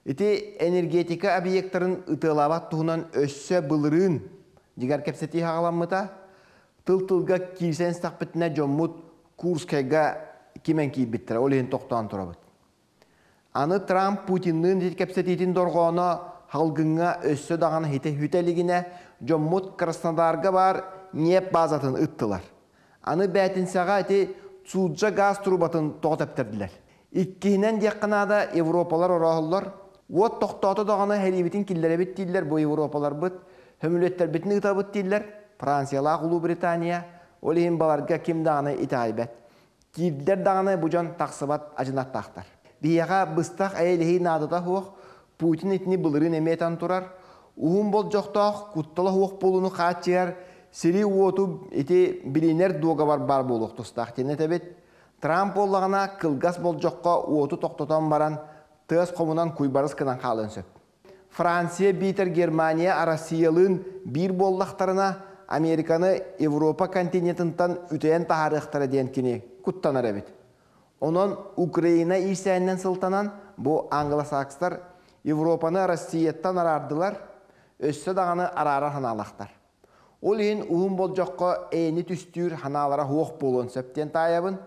Ити энергетика объектарын ытыалаабат туһунан өссө былырыын дьиҥэр кэпсэтии саҕаламмыта. Тыл-тылга киирсэн истэхпитинэ дьоммут Курскайга кимэн киирбиттэрэ, ол иһин тохтоон турабыт. Аны Трамп Путинныын ити кэпсэтиитин дорҕооно халгыҥҥа өссө даҕаны хитэ хүтэ илигинэ дьоммут Краснодарга баар ньиэп базатын ыттылар. Аны бээтинсэҕэ ити Цуджа гаас трубатын тоҕо тэптэрдилэр. Иккиһинэн диэххэ наада, Европалар орооһоллор. Уот тохтоото даҕаны сэриибитин киллэрэбит дииллэр бу Европаларбыт. Сөмүлүөттэрбитин ыытабыт дииллэр. Франциялаах Улуу Британия. Ол иһин баларга ким даҕаны итэҕэйбэт. Киирдэр даҕаны бу дьон тахсыбат адьынаттаахтар. Биһиэхэ быстах эйэлэһии наадата суох. Путин итини былырыын эмиэ этэн турар. Уһун болдьохтоох куттала суох буолууну хааччыйар сири-уоту ити билинэр дуогабар баар буолуох тустаах диэн этэбит. Трамп буоллаҕына кылгас болдьоххо уоту тохтотон баран тыас хомунан куйбарыс гынан хаалыан сөп. Франция биитэр Германия Россиялыын биир буоллахтарына Американы Европа континентыттан үтэйэн таһаарыахтара диэн кини куттанар эбит. Онон Украина иирсээнинэн сылтанан бу англосакстар Европаны Россияттан араардылар, өссө даҕаны араарар санаалаахтар. Ол иһин уһун болдьоххо эйэни түстүүр санаалара суох буолуон сөп диэн таайабын.